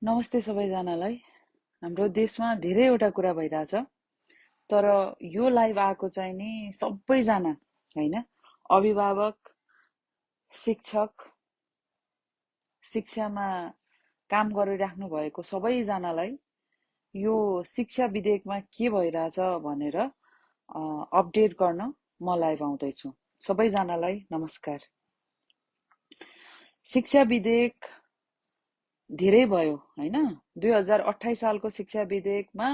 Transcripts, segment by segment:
नमस्ते सबैजनालाई। हाम्रो देशमा धेरैवटा कुरा भइरहेछ, तर यो लाइभ आएको चाहिँ नि सबैजना हैन, अभिभावक, शिक्षक, शिक्षामा काम गरिराख्नु भएको सबैजनालाई यो शिक्षा विधेयकमा के भइरहेछ भनेर अपडेट गर्न म लाइभ आउँदैछु। सबैजनालाई नमस्कार। शिक्षा विधेयक धेरै भयो हैन। 2028 सालको शिक्षा विधेयकमा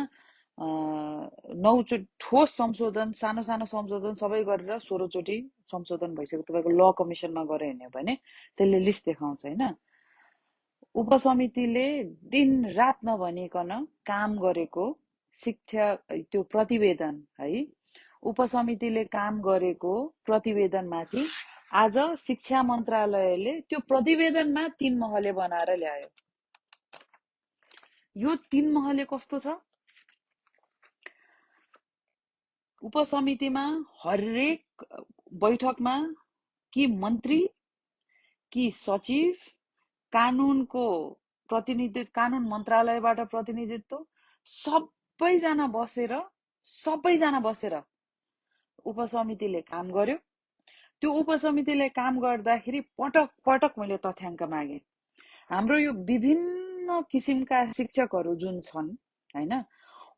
9 ठोस संशोधन, सानो सानो संशोधन सबै गरेर 16 चोटि संशोधन भइसक्यो। तपाईँको ल कमिसनमा गएर हेर्ने भने त्यसले लिस्ट देखाउँछ हैन। उपसमितिले दिन रात नभनिकन काम गरेको शिक्षा त्यो प्रतिवेदन है, उपसमितिले काम गरेको प्रतिवेदनमाथि आज शिक्षा मन्त्रालयले त्यो प्रतिवेदनमा 3 महले बनाएर ल्यायो। यो 3 महले कस्तो छ? उपसमितिमा हरेक बैठकमा कि मन्त्री कि सचिव, कानुनको प्रतिनिधित्व, कानुन मन्त्रालयबाट प्रतिनिधित्व, सबैजना बसेर उपसमितिले काम गर्यो। त्यो उपसमितिले काम गर्दाखेरि पटक पटक मैले तथ्याङ्क मागे। हाम्रो यो विभिन्न किसिमका शिक्षकहरू जुन छन् हैन,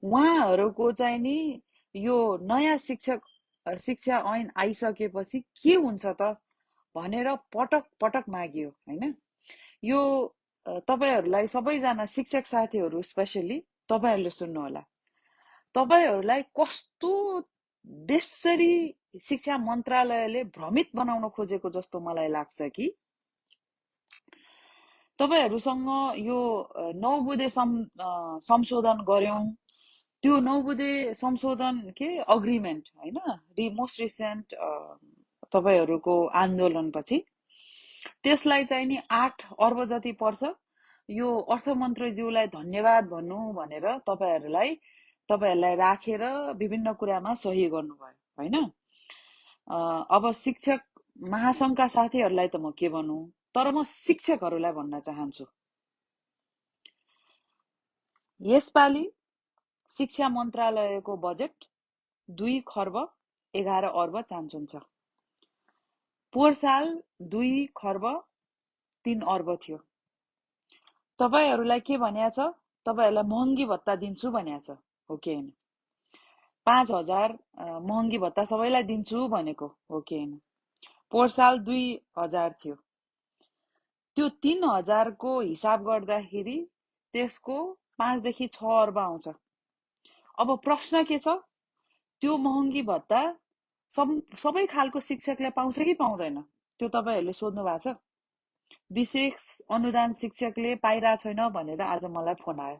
उहाँहरूको चाहिँ नि यो नयाँ शिक्षा ऐन आइसकेपछि के हुन्छ त भनेर पटक पटक मागियो हैन। यो तपाईहरुलाई सबैजना शिक्षक साथीहरू स्पेशली तपाईहरुले सुन्नु होला। तपाईहरुलाई कस्तो बेसरी शिक्षा मन्त्रालयले भ्रमित बनाउन खोजेको जस्तो मलाई लाग्छ कि तपाईहरुसँग यो 9 बुँदे संशोधन गर्यौं, त्यो 9 बुँदे संशोधन के अग्रिमेन्ट हैन, मोस्ट रिसेन्ट तपाईहरुको आन्दोलनपछि त्यसलाई चाहिँ नि 8 अर्ब जति पर्छ। यो अर्थमन्त्रीज्यूलाई धन्यवाद भन्नु भनेर तपाईहरुलाई राखेर विभिन्न कुरामा सही गर्नुभयो हैन। अब शिक्षक महासंघका साथीहरुलाई त म के भन्नु, तर म शिक्षकहरुलाई भन्न चाहन्छु, यसपालि शिक्षा मन्त्रालयको बजेट 2 खर्ब 11 अर्ब चान्चुन छ। पोहोर साल 2 खर्ब 3 अर्ब थियो। तपाईहरुलाई के भनिया छ? तपाईहरुलाई महँगी भत्ता दिन्छु भनिया छ, हो कि हैन? 5000 महँगी भत्ता सबैलाई दिन्छु भनेको हो कि हैन? पोहोर साल 2000 थियो। त्यो 3000 को हिसाब गर्दाखेरि त्यसको 5 देखि 6 अर्ब आउँछ। अब प्रश्न के छ? त्यो महँगी भत्ता सबै खालको शिक्षकले पाउँछ कि पाउँदैन? त्यो तपाईहरुले सोध्नु भएको छ? विशेष अनुदान शिक्षकले पाइरा छैन भनेर आज मलाई फोन आयो।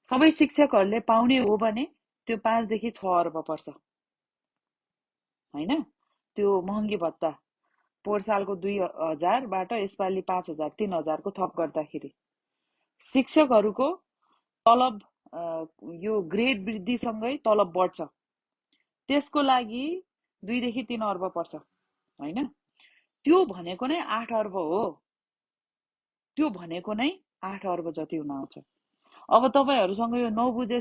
सबै शिक्षकहरुले पाउने हो भने त्यो 5 देखि 6 अर्ब पर्छ हैन। त्यो महँगी भत्ता पोहोर सालको 2000 बाट यसपालि 5000 3000 को थप गर्दाखेरि शिक्षकहरुको तलब यो ग्रेड वृद्धिसँगै तलब बढ्छ। त्यसको लागि 2 देखि 3 अर्ब पर्छ हैन। त्यो भनेको नै 8 अर्ब हो। त्यो भनेको नै 8 अर्ब जति हुन आउँछ। अब तपाईहरुसँग यो 9 बुँदे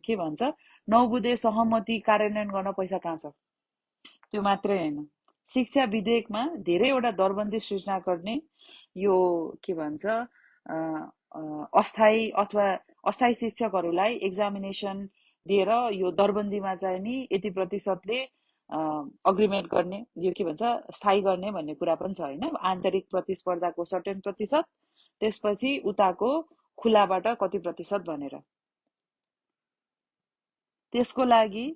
के भन्छ 9 बुँदे सहमति कार्यान्वयन गर्न पैसा कहाँ छ? त्यो मात्रै हैन, शिक्षा विधेयकमा धेरैवटा दरबन्दी सृजना गर्ने यो के भन्छ अस्थायी अथवा अस्थायी शिक्षकहरुलाई एक्जामिनेसन दिएर यो दरबन्दीमा चाहिँ नि यति प्रतिशतले अग्रिमेन्ट गर्ने, यो के भन्छ स्थायी गर्ने भन्ने कुरा पनि छ हैन। आन्तरिक प्रतिस्पर्धाको सर्टेन प्रतिशत, त्यसपछि उताको खुलाबाट कति प्रतिशत भनेर। त्यसको लागि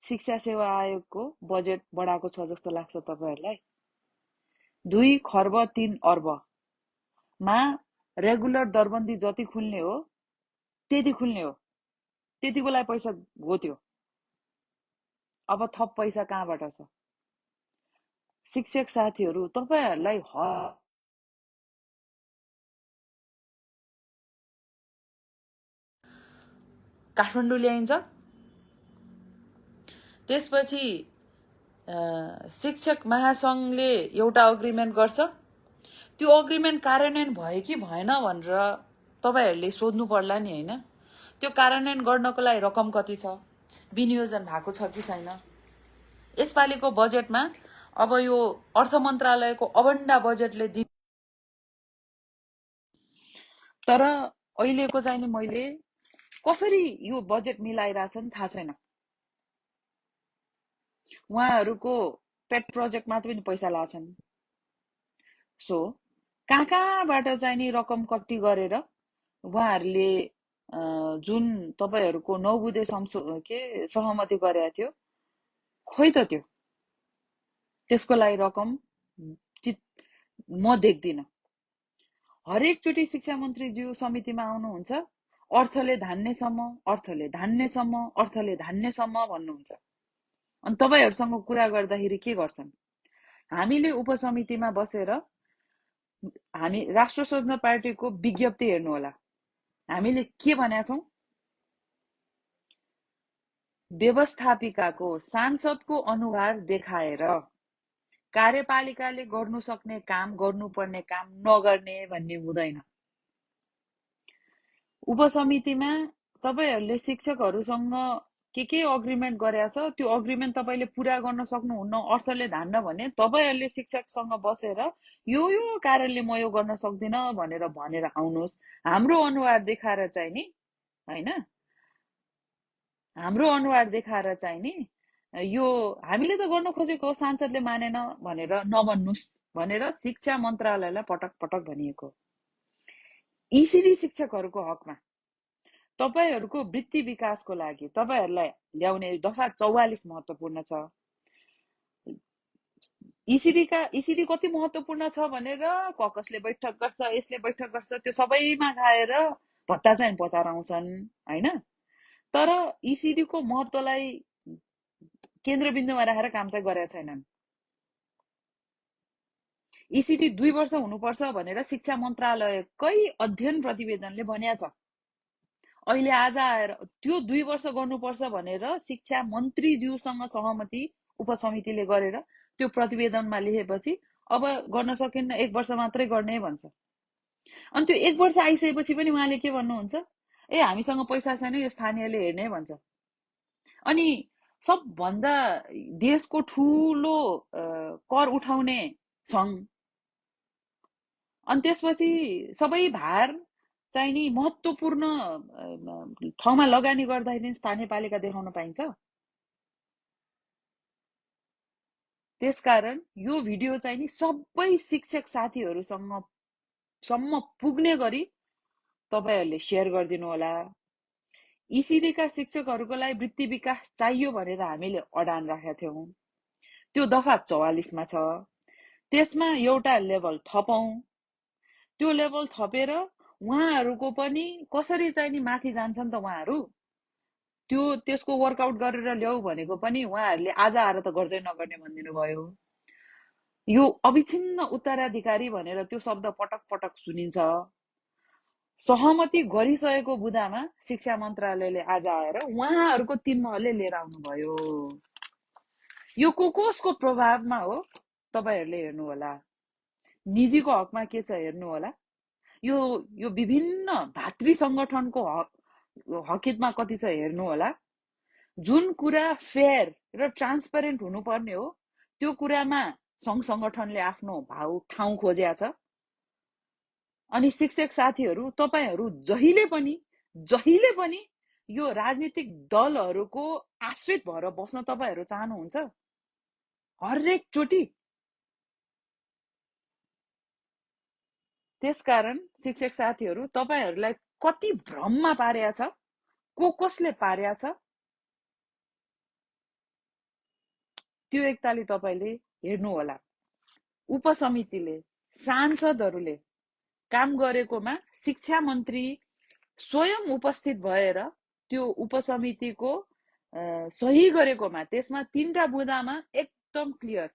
शिक्षा सेवा आयोगको बजेट बढाएको छ जस्तो लाग्छ तपाईहरुलाई? 2 खर्ब 3 अर्ब मा रेगुलर दरबन्दी जति खुल्ने हो त्यति खुल्ने हो, त्यतिको लागि पैसा हो त्यो। अब थप पैसा कहाँबाट छ? शिक्षक साथीहरु तपाईहरुलाई काठमाडौँ ल्याइन्छ, त्यसपछि शिक्षक महासंघले एउटा अग्रिमेन्ट गर्छ, त्यो अग्रिमेन्ट कार्यान्वयन भयो कि भएन भनेर तपाईहरूले सोध्नु पर्ला नि हैन। त्यो कार्यान्वयन गर्नको लागि रकम कति छ, विनियोजन भएको छ कि छैन। यसपालिको बजेटमा अब यो अर्थ मन्त्रालयको अबन्डा बजेटले तर अहिलेको चाहिँ नि मैले कसरी यो बजेट मिलाइराछन् थाहा छैन। उहाँहरूको पेट प्रोजेक्ट मात्र पनि पैसा लाछन्। सो कहाँबाट चाहिँ नि रकम कट्टी गरेर उहाँहरूले जुन तपाईहरूको 9 बुँदे सहमति गरेको थियो, खोइ त त्यो त्यसको लागि रकम म देख्दिन। हरेकचोटि शिक्षा मन्त्रीज्यू समितिमा आउनुहुन्छ, अर्थले धान्नेसम्म अर्थले धान्नेसम्म अर्थले धान्नेसम्म भन्नुहुन्छ। अनि तपाईहरूसँग कुरा गर्दाखेरि के गर्छन्? हामीले उपसमितिमा बसेर हामी राष्ट्र स्वतन्त्र पार्टीको विज्ञप्ति हेर्नु होला। हामीले के भनेका छौं? व्यवस्थापिकाको सांसदको अनुहार देखाएर कार्यपालिकाले गर्नु सक्ने काम गर्नुपर्ने काम नगर्ने भन्ने हुँदैन। उपसमितिमा तपाईहरूले शिक्षकहरूसँग के अग्रिमेन्ट गरेछ, त्यो अग्रिमेन्ट तपाईले पूरा गर्न सक्नुहुन्न, अर्थले धान्न भने तपाईहरूले शिक्षकसँग बसेर यो कारणले म यो गर्न सक्दिन भनेर आउनुहोस्। हाम्रो अनुहार देखाएर चाहिँ नि हैन, हाम्रो अनुहार देखाएर चाहिँ नि यो हामीले त गर्न खोजेको सांसदले मानेन भनेर नभन्नुस् भनेर शिक्षा मन्त्रालयलाई पटक पटक भनिएको। इसिडी शिक्षकहरूको हकमा तपाईहरूको वृत्ति विकासको लागि तपाईहरूलाई ल्याउने दफा 44 महत्त्वपूर्ण छ। इसिडी कति महत्त्वपूर्ण छ भनेर ककसले बैठक गर्छ, यसले बैठक गर्छ, त्यो सबैमा खाएर भत्ता चाहिँ पचाराउँछन् हैन। तर इसिडी को महत्त्वलाई केन्द्रबिन्दुमा राखेर काम चाहिँ गरेका छैनन्। इसिडी 2 वर्ष हुनुपर्छ भनेर शिक्षा मन्त्रालयकै अध्ययन प्रतिवेदनले भनिएको छ। अहिले आज आएर त्यो 2 वर्ष गर्नुपर्छ भनेर शिक्षा मन्त्रीज्यूसँग सहमति उपसमितिले गरेर त्यो प्रतिवेदनमा लेखेपछि अब गर्न सकिन्न, 1 वर्ष मात्रै गर्ने भन्छ। अनि त्यो 1 वर्ष आइसकेपछि पनि उहाँले के भन्नुहुन्छ? ए हामीसँग पैसा छैन, यो स्थानीयले हेर्ने भन्छ। अनि सबभन्दा देशको ठुलो कर उठाउने सङ्घ, अनि त्यसपछि सबै भार चाहिँ नि महत्त्वपूर्ण ठाउँमा लगानी गर्दाखेरि स्थानीय पालिका देखाउन पाइन्छ। त्यसकारण यो भिडियो चाहिँ नि सबै शिक्षक साथीहरूसँग सम्म पुग्ने गरी तपाईहरूले सेयर गरिदिनु होला। इसिडी का शिक्षकहरूको लागि वृत्ति विकास चाहियो भनेर हामीले अडान राखेका थियौं। त्यो दफा 44 मा छ। त्यसमा एउटा लेभल थपौं। त्यो लेभल थपेर उहाँहरूको पनि कसरी चाहिँ नि माथि जान्छन् त उहाँहरू, त्यो त्यसको वर्कआउट गरेर ल्याऊ भनेको पनि उहाँहरूले आज आएर त गर्दै नगर्ने भनिदिनु भयो। यो अविच्छिन्न उत्तराधिकारी भनेर त्यो शब्द पटक पटक सुनिन्छ। सहमति गरिसकेको बुदामा शिक्षा मन्त्रालयले आज आएर उहाँहरूको 3 महलले लिएर आउनुभयो। यो कसको प्रभावमा हो तपाईहरूले हेर्नु होला। निजीको हकमा के छ हेर्नु होला। यो विभिन्न भातृ संगठनको हकितमा कति छ हेर्नु होला। जुन कुरा फेयर र ट्रान्सपेरेन्ट हुनुपर्ने हो त्यो कुरामा संघ संगठनले आफ्नो ठाउँ खोजेको छ। अनि शिक्षक साथीहरू तपाईहरू जहिले पनि यो राजनीतिक दलहरूको आश्रित भएर बस्न तपाईहरू चाहनुहुन्छ? हरेक चोटी। त्यसकारण शिक्षक साथीहरू तपाईहरूलाई कति भ्रममा पारेको छ, कसले पारेको छ, त्यो एकताली तपाईले हेर्नु होला। उपसमितिले सांसदहरूले काम गरेकोमा शिक्षा मन्त्री स्वयं उपस्थित भएर त्यो उपसमितिको सही गरेकोमा त्यसमा 3टा बुँदामा एकदम क्लियर